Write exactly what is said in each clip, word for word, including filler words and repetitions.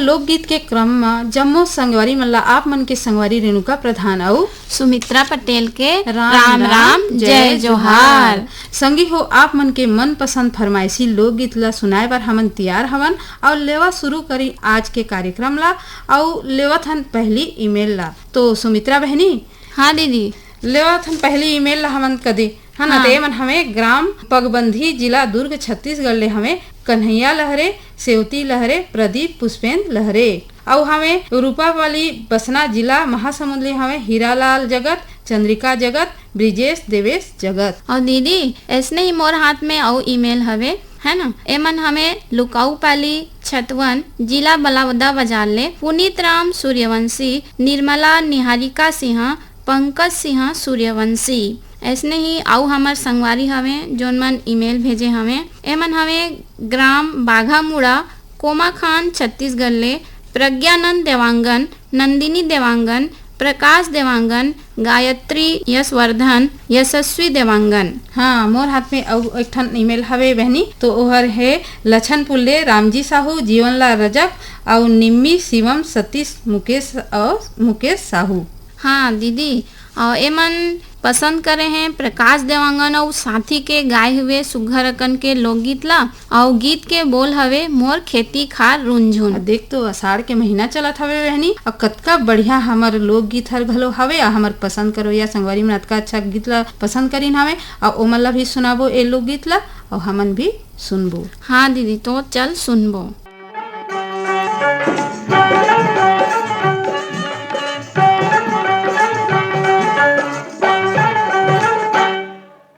लोकगीत के क्रम म जम्मो संगवारी मन ला आप मन के संगवारी रेणुका प्रधान अउ सुमित्रा पटेल के राम राम, राम, जय जय जोहार। जोहार। संगी हो, आप मन के मनपसंद फरमाइशी लोकगीत ला सुनाए बर हमन तियार हवन अउ लेवा शुरू करी आज के कार्यक्रम ला अउ लेवत हन पहली ईमेल ला। तो सुमित्रा बहनी, हाँ दीदी। लेवत हन पहली ईमेल ला हमन कदे, है ना? हाँ। ते मन हवे ग्राम पगबंधी, जिला दुर्ग, छत्तीसगढ़ ले हवे कन्हैया लहरे, सेवती लहरे, प्रदीप पुष्पेंद्र लहरे। अउ हवे रूपावली बसना, जिला महासमुंद ले हवे हीरालाल जगत, चंद्रिका जगत, ब्रिजेश देवेश जगत। अउ दीदी, ऐसने ही मोर हाथ में अउ ईमेल हवे, है ना? एमन हवे लुकाऊ पाली छतवन, जिला बलौदा बाजार ले पुनीत राम सूर्यवंशी, निर्मला निहारिका सिंह, पंकज सिंह सूर्यवंशी। ऐसने ही अउ हमर संगवारी हवे, जोन मन ईमेल भेजे हवे। एमन हवे ग्राम बाघामुड़ा, कोमाखान, छत्तीसगढ़ ले प्रज्ञानंद देवांगन, नंदिनी देवांगन, प्रकाश देवांगन, गायत्री यशवर्धन, यशस्वी देवांगन। हाँ, मोर हाथ में अउ एक ठन ईमेल हवे बहनी, तो ओहर हे लछनपुर ले रामजी साहू, जीवनलाल रजक अउ निम्मी, शिवम, सतीश, मुकेश अउ मुकेश साहू। हाँ दीदी, अउ एमन पसंद करे हैं प्रकाश देवांगन अउ साथी के गाए हुए सुग्घर अकन के लोकगीत ला। अउ गीत के बोल हवे मोर खेती खार रुनझुन। आ देख तो, अषाढ़ के महीना चलत हवे बहनी, अउ कतका बढ़िया हमर लोकगीत हर घलो हवे। आ हमर पसंद करोइया संगवारी मन अतका अच्छा गीत ला पसंद करिन हवे, अउ ओमन ला भी सुनाबो ए लोकगीत ला, अउ हमन भी सुनबो। हाँ दीदी, तो चल सुनबो।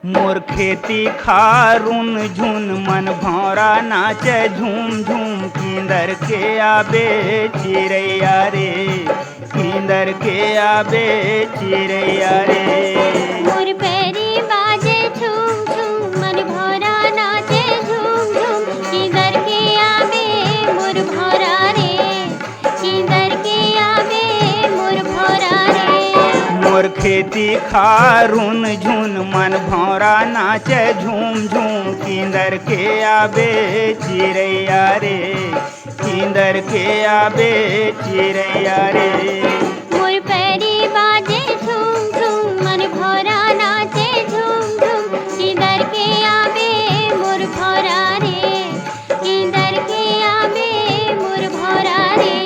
मोर खेती खार रुनझुन, मन भौंरा नाचे झूम झूम, किंदर के आबे चिरैया रे, किंदर के आबे चिरैया रे। मोर पैरी बाजे झूम झूम, मन भौंरा नाचे झूम झूम, किंदर के आबे मोर भौंरा रे, किंदर के आबे मोर भौंरा रे। मोर खेती खार रुनझुन, मन भौंरा नाचे झूम झूम, किंदर के आबे चिरैया रे, किंदर के आबे चिरैया रे। मोर पैरी बाजे झूम झूम, मन भौंरा नाचे झूम झूम, किंदर के आबे मोर भौंरा रे, किंदर के आबे मोर भौंरा रे।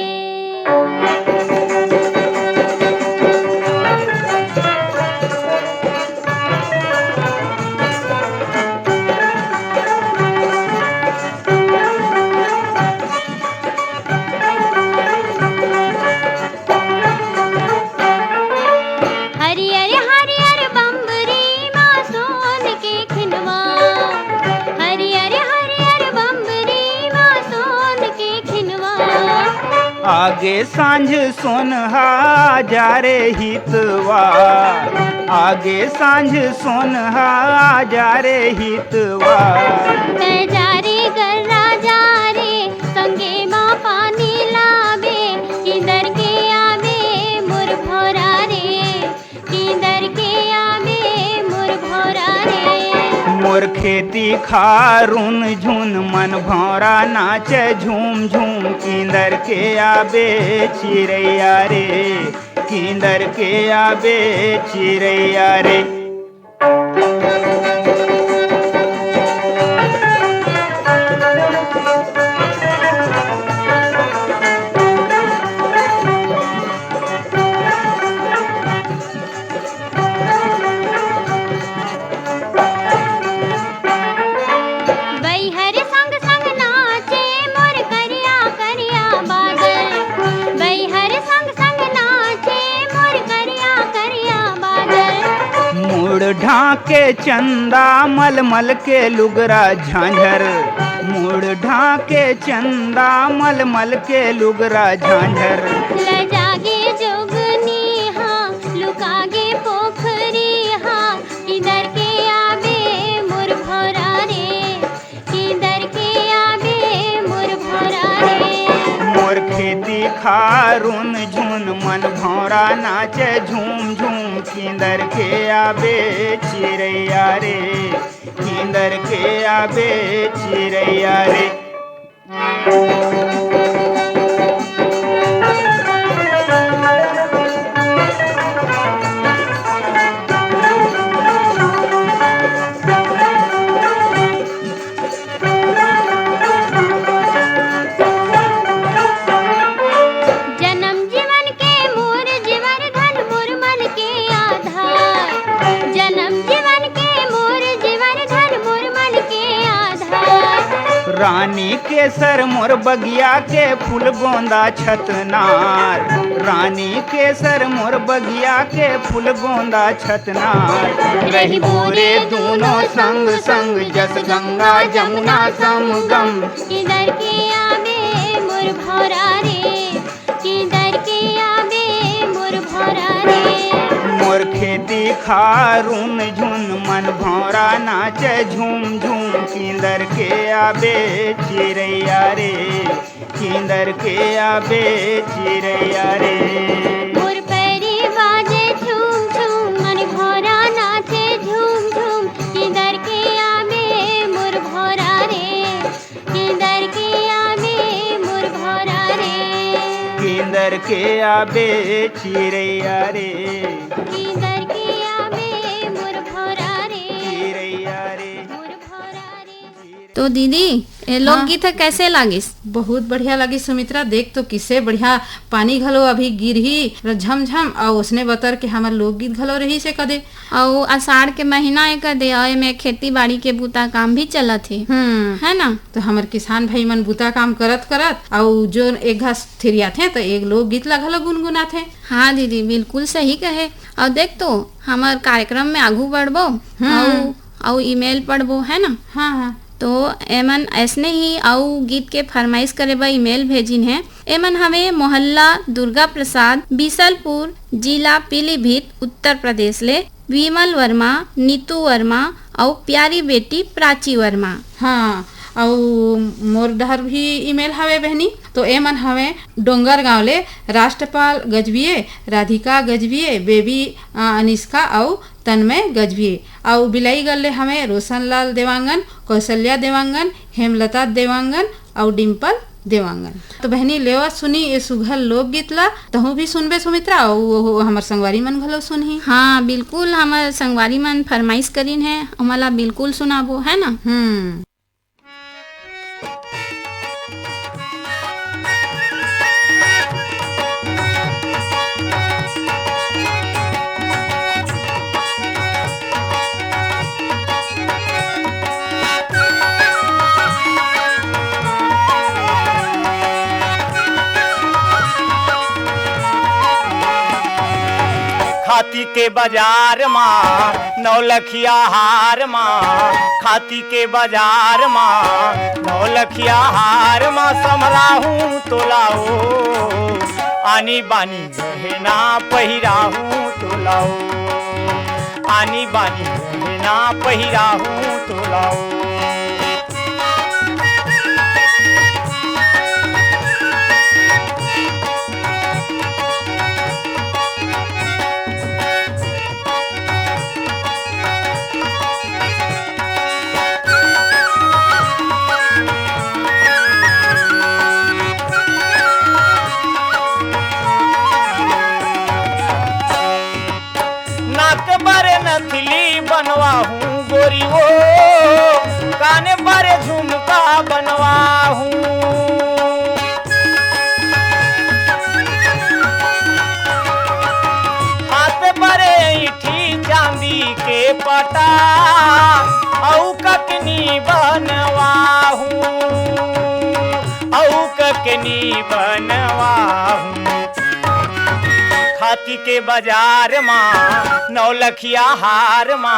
हरियर हरियर बम्बरी मा सोन के खिनवा, हरियर हरियर बम्बरी मा सोन के खिनवा। आगे सांझ सोनहा जा रे हितवा, आगे सांझ सोनहा जा रे हितवा। तै जा रे गर्रा जा रे, संगे मा पानी लाबे, किंदर के आबे मोर भौंरा रे, किंदर के आबे मोर भौंरा रे। मोर खेती खार रुनझुन, मन भौंरा नाचे झूम झूम, किंदर के आबे चिरैया रे, किंदर के आबे चिरैया रे। बइहर संग संग नाचे मोर करिया करिया बादल, बइहर संग संग नाचे मोर करिया करिया बादल। मुड़ ढांके चंदा मलमल के लुगरा झांझर, मुड़ ढांके चंदा मलमल के लुगरा झांझर। लजागे जोगनी हा, लुकागे पोखरी हा, किंदर के आबे मोर भौंरा रे, किंदर के आबे मोर भौंरा रे। मोर खेती खार रुनझुन, मन भौंरा नाचे झूम झूम, किंदर के आबे चिरैया रे, किंदर के आबे चिरैया रे। रानी केसर मोर बगिया के फूल गोंदा छतनार, रानी केसर मोर बगिया के फूल गोंदा छतनार। रहिबो रे दूनो संग संग, जस गंगा जमुना समगम। किंदर के आबे मोर भौरा रे, किंदर के आबे मोर भौरा रे। मोर खेती खार उन झुन, मन भौरा नाचे झूम झूम। किंदर के आबे चिरैया रे, किंदर के आबे चिरैया रे। मोर पैरी बाजे झूम झूम, मन भौरा नाचे झूम झूम। किंदर के आबे मोर भौरा रे, किंदर के आबे मोर भौरा रे। किंदर के आबे चिरैया रे। किंदर के आबे मोर भौरा रे। चिरैया रे। मोर भौरा रे। तो दीदी, ए हाँ। लोकगीत ह कैसे लागिस? बहुत बढ़िया लागिस सुमित्रा। देख तो किसे बढ़िया पानी घलो अभी गिरही र झमझम, अउ ओसने बतर के हमर लोकगीत घलो रहिस हे कदे। अउ आषाढ़ के महीना ए कदे, अउ एमे खेती बाड़ी के बूता काम भी चलत हे, हम्म। है ना? तो हमर किसान भाई मन बूता काम करत करत अउ जो एक घास थिरियाथे तो एक लोकगीत ला घलो गुनगुनाथे। हाँ दीदी, बिल्कुल सही कहे। अउ देख तो हमर कार्यक्रम में आगू बढ़बो हम्म। अउ, अउ ईमेल पढ़बो, है ना? हाँ, हाँ। तो एमन ऐसने ही अउ गीत के फरमाइश करे बर ईमेल भेजिन हे। एमन हवे मोहल्ला दुर्गा प्रसाद, बीसलपुर, जिला पीलीभीत, उत्तर प्रदेश ले विमल वर्मा, नीतू वर्मा अउ प्यारी बेटी प्राची वर्मा। हाँ, अउ मोर डहर भी ईमेल हवे बहनी। तो एमन हवे डोंगरगांव ले राष्ट्रपाल गजबीये, राधिका गजबीये, बेबी, अ, अनिष्का अउ तन्मय गजबीये। अउ बिलाईगढ़ ले हवे रोशनलाल देवांगन, कौशल्या देवांगन, हेमलता देवांगन अउ डिम्पल देवांगन। तो बहनी, लेवा सुनी ए सुघर लोकगीत ला, तहूँ भी सुनबे सुमित्रा, अउ वो हमर संगवारी मन घलो सुनही। हाँ, बिल्कुल, हमर संगवारी मन फरमाइश करिन हे, हमला बिल्कुल सुनाबो, है ना? हम्म। खाती के बाजार मा नौलखिया हार मा, खाती के बाजार मा नौलखिया हार मा समराहूँ तोला ओ, आनी बानी गहना पहिराहूँ तोला ओ, आनी बानी गहना पहिराहूँ तोला ओ। नाक बर नथली बनवाहूँ गोरी ओ, कान बर झुमका बनवाहूँ। हाथ बर ऐंठी चांदी के पटा, अउ ककनी बनवाहूँ, अउ ककनी बनवाहूँ। खाती के बाजार मा नौलखिया हार मा,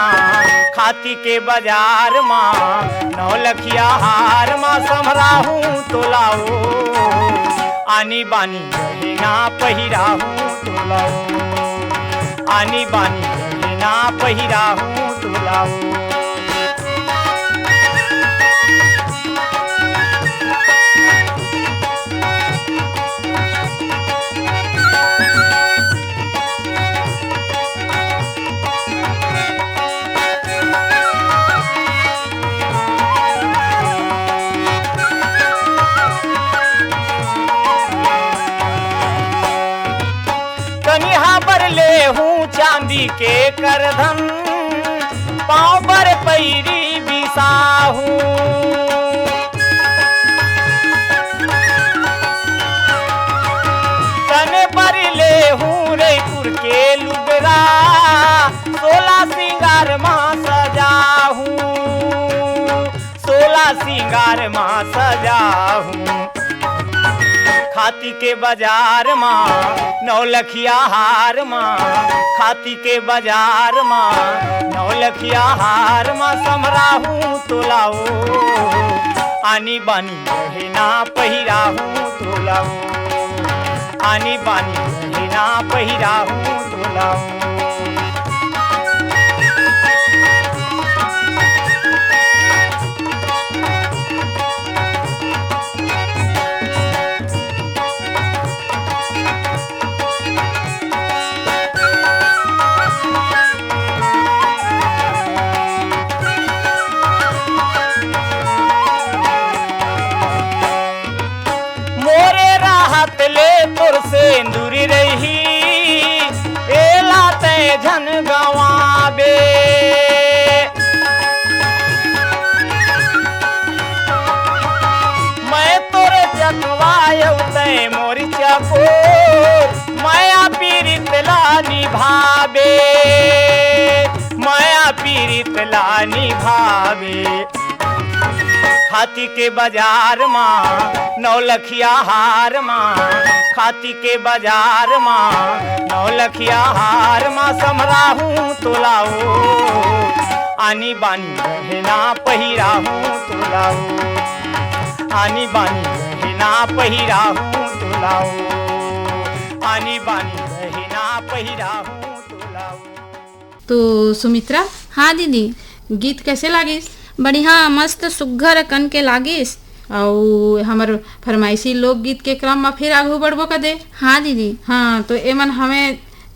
खाती के बाजार मा नौलखिया हार मा समराहूँ तोला ओ, आनी बानी गहना पहिराहूँ तोला ओ, आनी बानी गहना पहिराहूँ तोला ओ। कनिहा बर लेहूँ चांदी के करधन, पाँव बर पैरी बिसाहूँ। तन बर लेहूँ रइपुर के लुगरा, सोला सिंगार मा सजाहूँ, सोला सिंगार कार मा सजाहूँ। खाती के बाजार मा नौलखिया हार मा, खाती के बाजार मा नौलखिया हार मा समराहूँ तोला ओ। आनी बानी गहना पहिराहूँ तोला ओ। आनी बानी गहना पहिराहूँ तोला ओ। मोरे राहत ले तोर सेंदुरी रही, एला तै झन गवाबे। मैं तोर चकवा अउ तै मोर चकोर, मया पीरित ला निभाबे, मया पीरित ला निभाबे। खाती के बाजार मा नौलखिया हार मा, खाती के बाजार मा नौलखिया हार मा समराहूँ तोला ओ। आनी बानी गहना पहिराहूँ तोला ओ। आनी बानी गहना पहिराहूँ तोला ओ। आनी बानी गहना पहिराहूँ तोला ओ। तो सुमित्रा, हाँ दीदी। गीत कैसे लागिस? बढ़िया, मस्त सुग्घर अकन के लागिस। अउ हमर फरमाइशी लोकगीत के क्रम म फिर आगू बढ़बो कदे। हाँ दीदी। हाँ, तो एमन हवे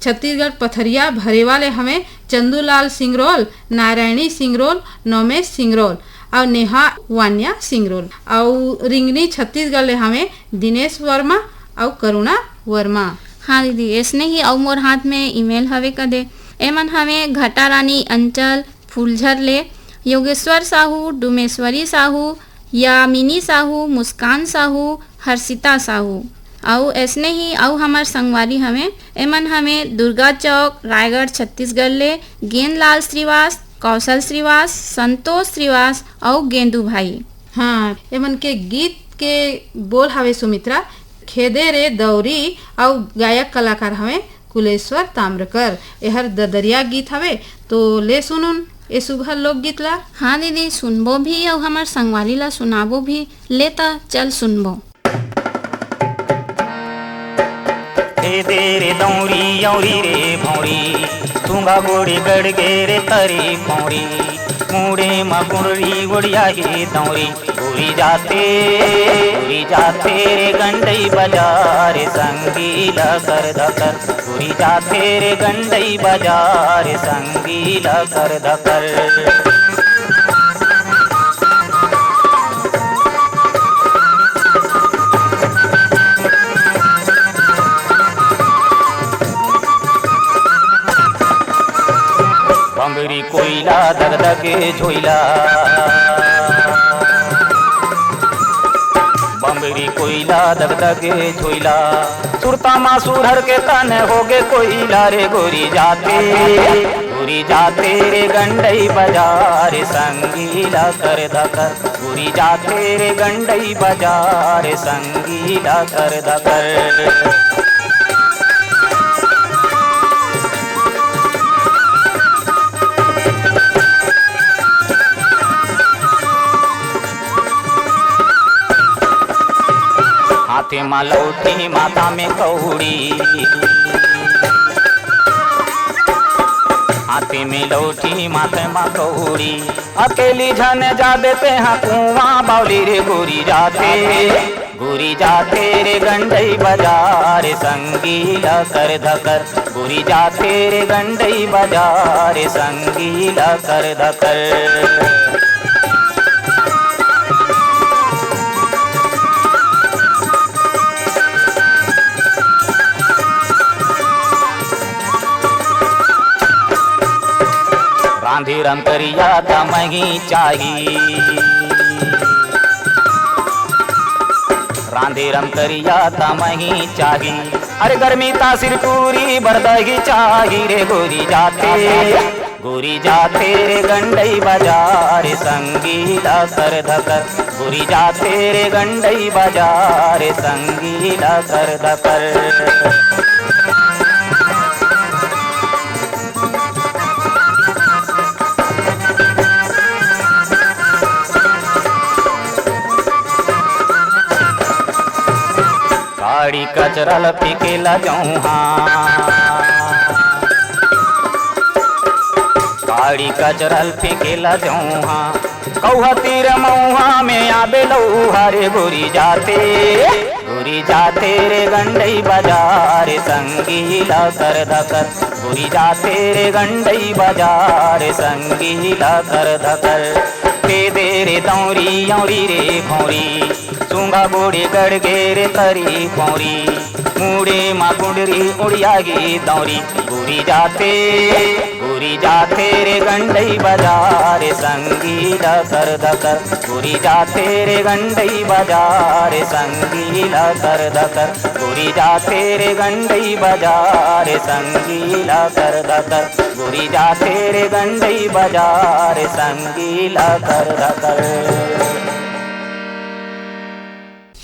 छत्तीसगढ़ पथरिया भरेवा ले हवे चंदूलाल सिंगरोल, नारायणी सिंगरोल, नौमेश सिंगरोल अउ नेहा वान्या सिंगरोल अउ रिंगनी छत्तीसगढ़ ले हवे दिनेश वर्मा अउ करुणा वर्मा। हाँ दीदी, ऐसने ही अउ मोर हाथ में ईमेल हवे कदे। एमन हवे घटारानी अंचल फूलझर ले योगेश्वर साहू, डुमेश्वरी साहू, यामिनी साहू, मुस्कान साहू, हर्षिता साहू। अउ ऐसने ही अउ हमर संगवारी हवे, एमन हवे दुर्गा चौक, रायगढ़, छत्तीसगढ़ ले गेंदलाल श्रीवास, कौशल श्रीवास, संतोष श्रीवास अउ गेंदू भाई। हाँ, एमन के गीत के बोल हवे सुमित्रा, खेदे रे दौरी अउ गायक कलाकार हवे कुलेश्वर ताम्रकर। एहर ददरिया गीत हवे, तो ले सुनुन ए सुघर लोकगीत ला। हाँ दीदी, सुनबो भी अउ हमर संगवारी ला सुनाबो भी। ले त चल सुनबो। ए दे रे दौरी, औरी रे भौरी, सूंगा गोड़ी गड़ गे रे तरी भौरी, मुड़े म गुड़री ओड़िया हे दौरी। गोरी जाथे, गोरी जाथे रे गंडई बजार, संगी ल कर धकर। गोरी जाथे रे गंडई बजार, संगी ल कर धकर। बंगरी कोइला दगदगे झोइला, बंगरी कोइला दगदगे झोइला, सुरता मा सुरहर के तन होगे कोइला रे। गोरी जाथे, गोरी जाथे रे गंडई बजार, संगी ल कर धकर। गोरी जाथे रे गंडई बजार, संगी ल कर धकर। हाथे मा लौठी, माथा में कौड़ी, हाथे में लौठी, माथे मा कौड़ी। अकेली झन जाबे तेहा कुआं बावली रे। गोरी जाथे, गोरी जाथे रे गंडई बजार, संगी ल कर धकर। गोरी जाथे रे गंडई बजार, संगी ल कर धकर। रांधे रमकरिया त मही चाही, रांधे रमकरिया त मही चाही। अरे गर्मी तासिर पूरी बरदही चाही रे गोरी जाथे, गोरी जाथे रे गंडई बाजार संगीला कर धकर। गोरी जाथे रे गंडई बाजार संगीला कर धकर। काड़ी कचरा ल फेंके ला जऊहा, काड़ी कचरा ल फेंके ला जऊहा, कौहा तीर मऊहा में आबे लऊहा रे गोरी जाथे, गोरी जाथे रे गंडई बाजार संगीला कर धकर। गोरी जाथे रे गंडई बाजार संगीला कर धकर। दे दे रे दौरी औरी रे भौरी, सूंघा गोड़े गड़ गे रे तरी पौरी, मुड़े मा गुंडरी उड़िया गी दौरी। गोरी जाथे, गोरी जाथे रे गंडई बाजार संगीला कर धकर। गोरी जाथे रे गंडई बाजार संगीला कर धकर। गोरी जाथे रे गंडई बाजार संगीला कर धकर। गोरी जाथे रे गंडई बाजार संगीला कर धकर।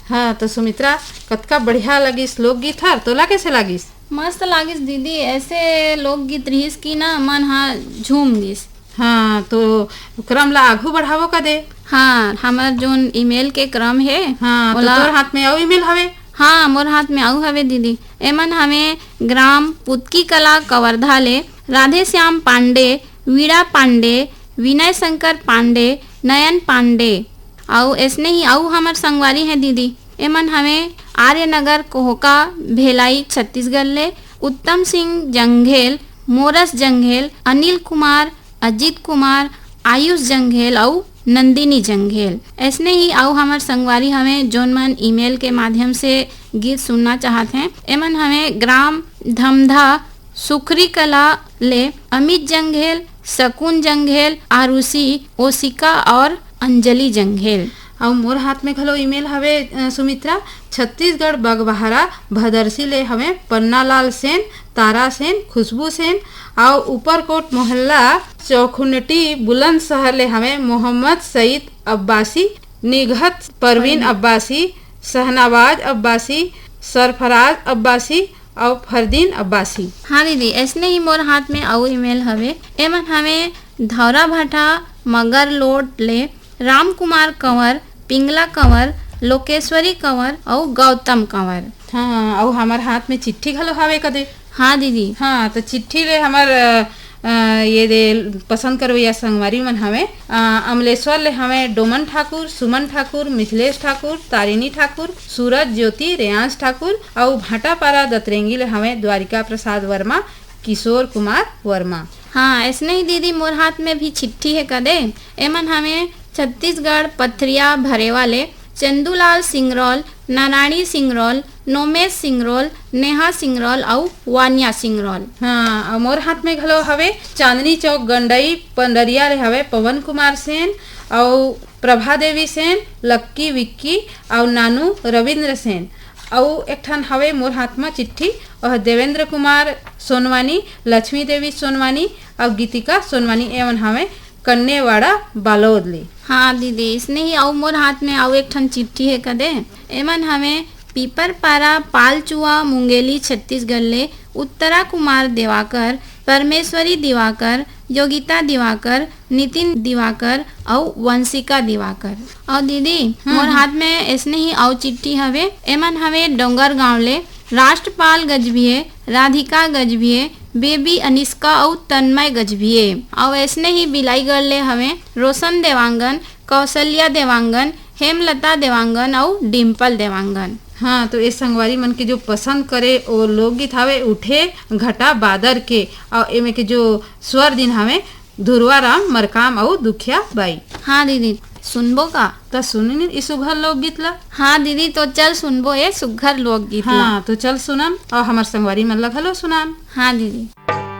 हाँ, तो सुमित्रा, कतका बढ़िया लगिस लोकगीत हर, तोला कैसे लगिस? मस्त लागिस दीदी, ऐसे लोकगीत रिहिस कि ना मन हा झूम दिस। हाँ, तो क्रम ला आघू बढ़ावो का दे? हाँ, हमर जोन ईमेल के क्रम हे, हाँ, तो ओला तोर हाथ में अउ ईमेल हवे? हाँ, मोर हाथ में अउ हवे दीदी। एमन हवे ग्राम पुतकी कला कवर्धा ले राधेश्याम पांडे, वीणा पांडे, विनय शंकर पांडे, नयन पांडे। अउ अइसने ही अउ हमर संगवारी हे दीदी, एमन हवे आर्यनगर कोहका भेलाई छत्तीसगढ़ ले उत्तम सिंह जंघेल, मोरस जंघेल, अनिल कुमार, अजीत कुमार, आयुष जंघेल अउ नंदिनी जंघेल। अइसने ही अउ हमर संगवारी हवे जोन मन ईमेल के माध्यम से गीत सुनना चाहत हें। एमन हवे ग्राम धमधा सुखरी कला ले अमित जंघेल, शकुन जंघेल, आरुषि, ओसिका और अंजलि जंघेल। अउ मोर हाथ में घलो ईमेल हवे, अ, सुमित्रा, छत्तीसगढ़ बगबहारा भदरसी ले हवे पन्नालाल सेन, तारा सेन, खुशबू सेन, अउ ऊपरकोट मोहल्ला चौखुनटी बुलंदशहर ले हवे मोहम्मद सईद अब्बासी, निघत परवीन अब्बासी, शहनवाज अब्बासी, सरफराज अब्बासी, अउ फरदीन अब्बासी। हाँ दीदी, अइसने ही मोर हाथ में अउ ईमेल हवे। एमन हवे धौरा भाटा मगर लोड ले राम कुमार कंवर, पिंगला कंवर, लोकेश्वरी कंवर अउ गौतम कंवर। हाँ, अउ हमर हाथ में चिट्ठी घलो हवे कदे। हाँ दीदी। हाँ, तो चिट्ठी ले हमर, अ, अ, ये दे पसंद करवैया संगवारी मन हवे। अ, अमलेश्वर ले हवे डोमन ठाकुर, सुमन ठाकुर, मिथिलेश ठाकुर, तारिणी ठाकुर, सूरज ज्योति, रेयांश ठाकुर, अउ भाटापारा दतरेंगी ले हवे द्वारिका प्रसाद वर्मा, किशोर कुमार वर्मा। हाँ, अइसने ही दीदी मोर हाथ में भी चिट्ठी हे कदे। एमन हवे छत्तीसगढ़ पथरिया भरेवा ले चंदूलाल सिंगरौल, नारायणी सिंगरौल, नोमेश सिंगरौल, नेहा सिंगरौल अउ वानिया सिंगरौल। हाँ, अउ मोर हाथ में घलो हवे चांदनी चौक गंडई पंडरिया ले हवे पवन कुमार सेन अउ प्रभा देवी सेन, लक्की विक्की अउ नानू रविंद्र सेन। अउ एक ठन हवे मोर हाथ म चिट्ठी, ओह देवेंद्र कुमार सोनवानी, लक्ष्मी देवी सोनवानी अउ गीतिका सोनवानी, एमन हवे कन्नेवाड़ा बालोद ले। हाँ दीदी, इसने ही अउ मोर हाथ में अउ एक ठन चिट्ठी हे कदे। एमन हवे पीपरपारा, पालचुआ, मुंगेली, छत्तीसगढ़ ले उत्तरा कुमार दिवाकर, परमेश्वरी दिवाकर, योगिता दिवाकर, नितिन दिवाकर अउ वंशिका दिवाकर। अउ दीदी, हम्म, मोर हम्म। हाथ में अइसने ही अउ चिट्ठी हवे। एमन हवे डोंगरगांव ले राष्ट्रपाल गजभिये, राधिका गजभिये, बेबी अनिष्का अउ तन्मय गजभिये। अउ अइसने ही बिलाईगढ़ ले हवे रोशन देवांगन, कौशल्या देवांगन, हेमलता देवांगन अउ डिम्पल देवांगन। हाँ, तो ए संगवारी मन के जो पसंद करे ओ लोकगीत हवे उठे घटा बादर के, अउ एमे के जो स्वर दिन हवे धुरवा राम मरकाम अउ दुखिया बाई। हाँ दीदी, सुनबो का? त सुनिन ई सुघर लोकगीत ला। हाँ दीदी, तो चल सुनबो ए सुघर लोकगीत ला। हाँ, तो चल सुनन अउ हमर संगवारी मन ला घलो सुनान। हाँ दीदी।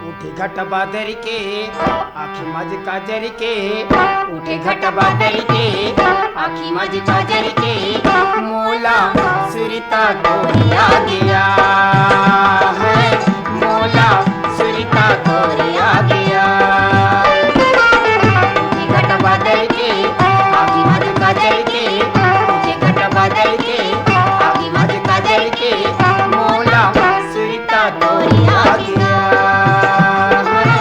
उठे घट बादर के, आँखी मज काजर के, उठे घट बादर के, आँखी मज काजर के, मोला सुरता तोर आ गया है, मोला सुरता तोर आ गया। उठे घट बादर के, आँखी मज काजर के, उठे घट बादर के, आँखी मज काजर के, मोला सुरता तोर आ गया है,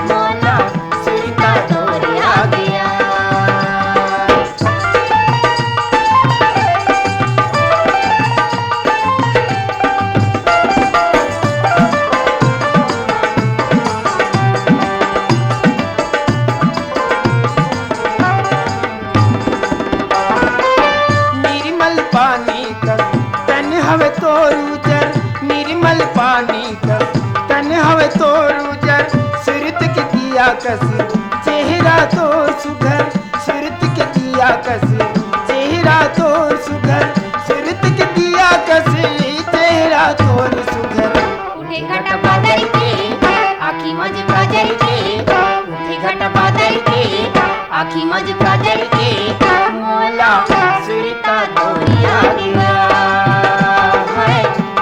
मोला सुरता तोर आ गया। निर्मल पानी कस तन हवे तोर उजर, निर्मल पानी कस तन हवे तोर उजर, सुरत के दिया कस चेहरा तोर सुघर, सुरत के दिया कस चेहरा तोर सुघर, सुरत के दिया कस चेहरा तोर सुघर। उठे घट बादर के, आँखी मज काजर के, उठे घट बादर के, आँखी मज काजर के, मोला सुरता तोर आ गया है,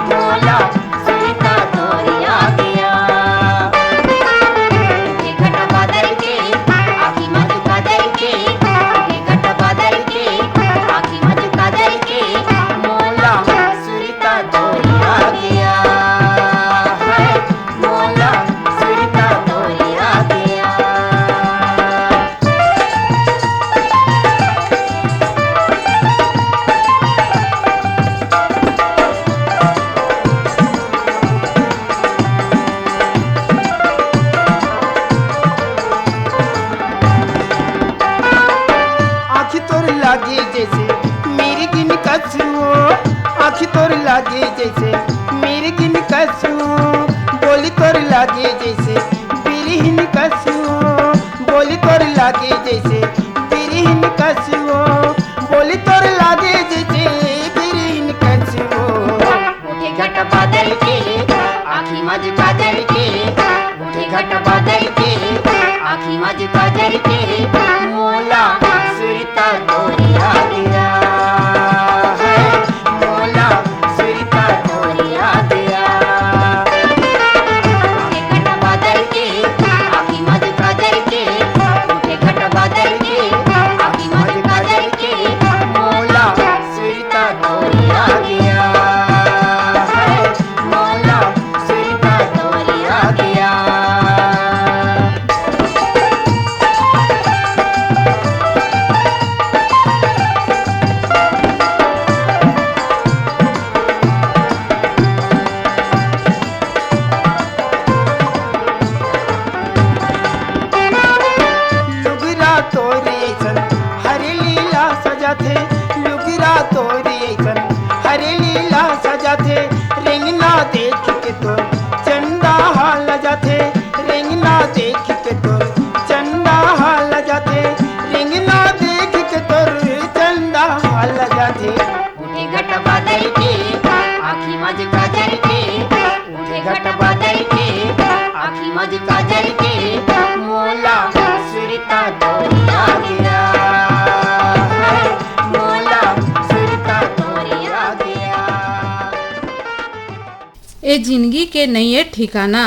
मोला सुरता तोर आ गया। उठे घट बादर के, आँखी मज काजर के, उठे घट बादर के, आँखी मज काजर के, मोला सुरता तोर आ गया है, मोला सुरता तोर आ गया। आँखी तोर लागे जैसे मिर्गिन कस हो, आँखी तोर लागे जैसे मिर्गिन कस हो, बोली तोर लागे जैसे बिरहिन कस हो, बोली तोर लागे जैसे बिरहिन कस हो, बोली तोर लागे जैसे बिरहिन कस हो। उठे घट बादर के, आँखी मज काजर के, उठे घट बादर के, आँखी मज काजर के, मोला सुरता तोर आ गया है, मोला सुरता तोर आ गया। उठे घट बादर के, आँखी मज काजर के, उठे घट बादर के, आँखी मज काजर के, मोला सुरता तोर आ गया है, मोला सुरता तोर आ गया। लुगरा तोर अइसन हरेली ला सजाथे, लुगरा तोर अइसन हरेली ला सजाथे, रेंगना देख के तोर चंदा हा लजाथे, रेंगना देख के तोर चंदा हा लजाथे, रेंगना देख के तोर चंदा हा लजाथे। उठे घट बादर के, आँखी मज काजर के, उठे घट बादर के, आँखी मज काजर के, मोला सुरता तोर आ गया है, मोला सुरता तोर आ गया। ए जिनगी के नइये ठिकाना,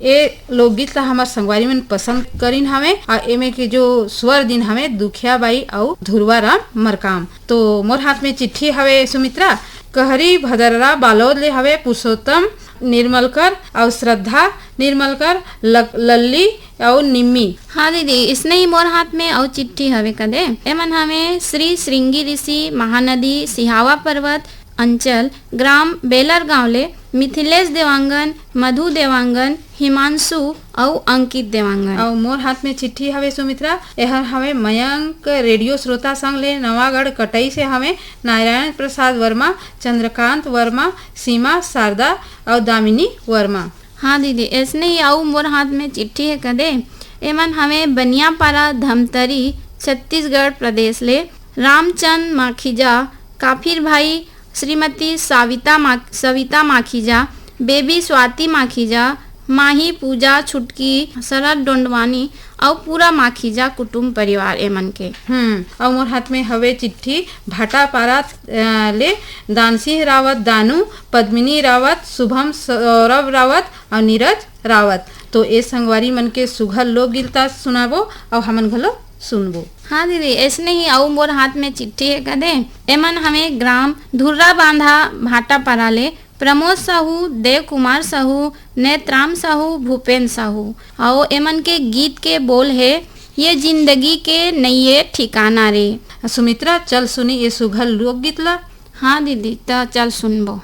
ए लोकगीत ला हमर संगवारी मन पसंद करिन हवे, अउ एमे के जो स्वर दिन हवे दुखिया बाई अउ धुरवा राम मरकाम। तो मोर हाथ में चिट्ठी हवे सुमित्रा, कहरी भदररा बालोद ले हवे पुरुषोत्तम निर्मलकर अउ श्रद्धा निर्मलकर, ल-, लल्ली अउ निम्मी। हाँ दीदी, इसने ही मोर हाथ में अउ चिट्ठी हवे कदे। एमन हवे श्री श्रृंगी ऋषि, महानदी, सिहावा पर्वत, अंचल, ग्राम बेलर गांव ले मिथिलेश देवांगन, मधु देवांगन, हिमांशु अउ अंकित देवांगन। अउ मोर हाथ में चिट्ठी हवे सुमित्रा, एहर हवे मयंक रेडियो श्रोता संघ ले नवागढ़ कटई से हवे नारायण प्रसाद वर्मा, चंद्रकांत वर्मा, सीमा शारदा अउ दामिनी वर्मा। हाँ दीदी, ऐसने ही अउ मोर हाथ में चिट्ठी हे कदे। एमन हवे बनियापारा धमतरी, छत्तीसगढ़ प्रदेश ले रामचंद माखीजा, काफिर भाई, श्रीमती सविता मा-, सविता माखीजा, बेबी स्वाति माखीजा, माही, पूजा, छुटकी, शरद डोंडवानी अउ पूरा माखीजा कुटुम परिवार एमन के। हम्म, अउ मोर हाथ में हवे चिट्ठी भाटापारा, अ, ले दानसिंह रावत, दानू, पद्मिनी रावत, शुभम सौरभ रावत अउ नीरज रावत। तो ए संगवारी मन के सुघर लोकगीत ला सुनाबो अउ हमन घलो सुनबो। हाँ दीदी, ऐसने ही अउ मोर हाथ में चिट्ठी हे कदे। एमन हवे ग्राम धुर्रा बांधा भाटापारा ले प्रमोद साहू, देव कुमार साहू, नेत्राम साहू, भूपेन साहू। अउ एमन के गीत के बोल हे, ये जिंदगी के नइये ठिकाना रे। सुमित्रा, चल सुनी ये सुघर लोकगीत ला। हाँ दीदी, त चल सुनबो।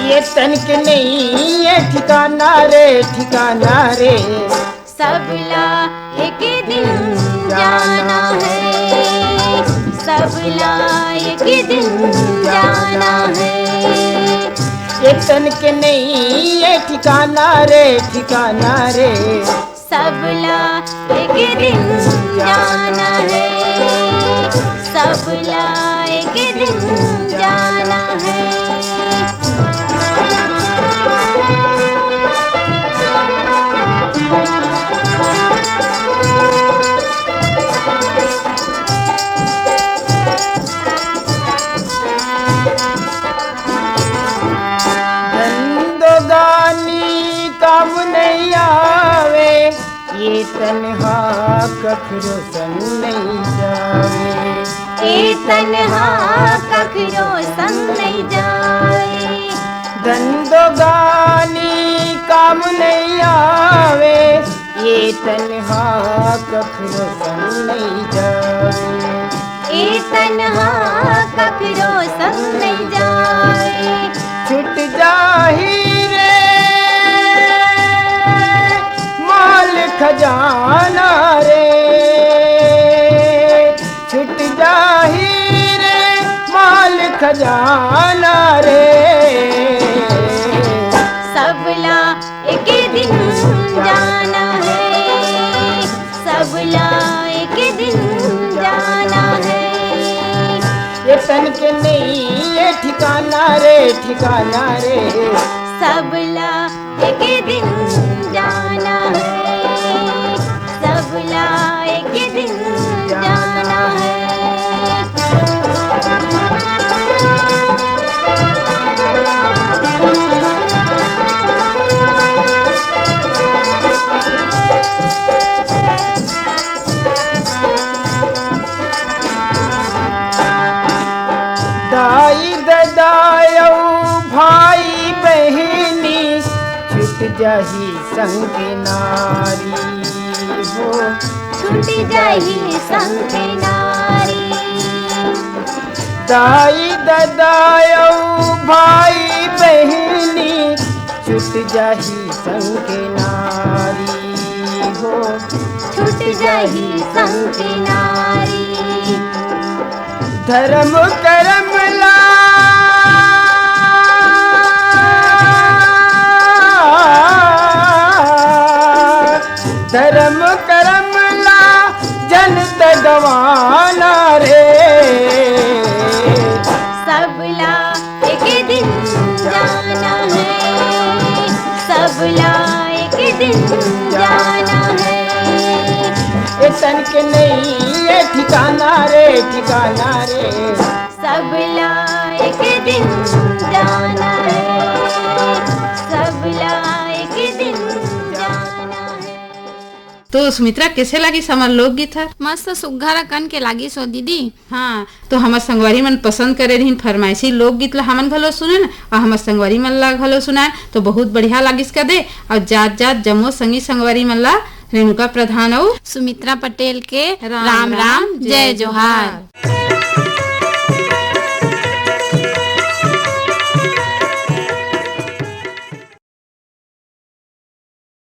ये तन के नइये ठिकाना रे, ठिकाना रे। सबला एक दिन जाना है, सबला एक दिन जाना है। ये तन के नइये ठिकाना रे, ठिकाना रे। सबला एक दिन जाना है, सबला एक दिन जाना है। धंधो गानी काम नहीं आवे, ये तन्हा कखरो संग नहीं जावे। ए तन्हा कखरो संग नहीं जावे। धंधो गानी काम नहीं आवे, ये तन्हा कखरो संग नहीं जावे। ए तन्हा कखरो संग नहीं जावे। छुट जाही रे माल खजाना रे, छुट जाही रे माल खजाना रे। सबला एक दिन जाना है, सबला एक दिन जाना है। ये तन के नइये ठिकाना रे, ठिकाना रे। सबला एक दिन जाना है, सबला एक दिन जाना है। दाई ददा अउ भाई बहिनी, छुट जाही संग नारी हो। छुट जाही संग नारी। दाई ददा अउ भाई बहिनी, छुट जाही संग नारी हो। छुट जाही संग नारी। धर्म करम ला, धर्म करम ला जन त गवाना रे। सबला एक दिन जाना है, सबला एक दिन जाना है। ए तन के नइये ठिकाना रे, ठिकाना रे। सबला एक दिन जाना है, सबला एक दिन जाना है। तो सुमित्रा, कैसे लागिस हमर लोकगीत हर? मस्त सुग्घर अकन के लागिस हो दीदी। हाँ, तो हमर संगवारी मन पसंद करे रहिन फरमाइशी लोकगीत ला हमन घलो सुनन अउ हमर संगवारी मन ला घलो सुनान, तो बहुत बढ़िया लागिस कदे। अउ जात जात जम्मो संगी संगवारी मन ला रेणुका प्रधान अउ सुमित्रा पटेल के राम राम, जय जोहार।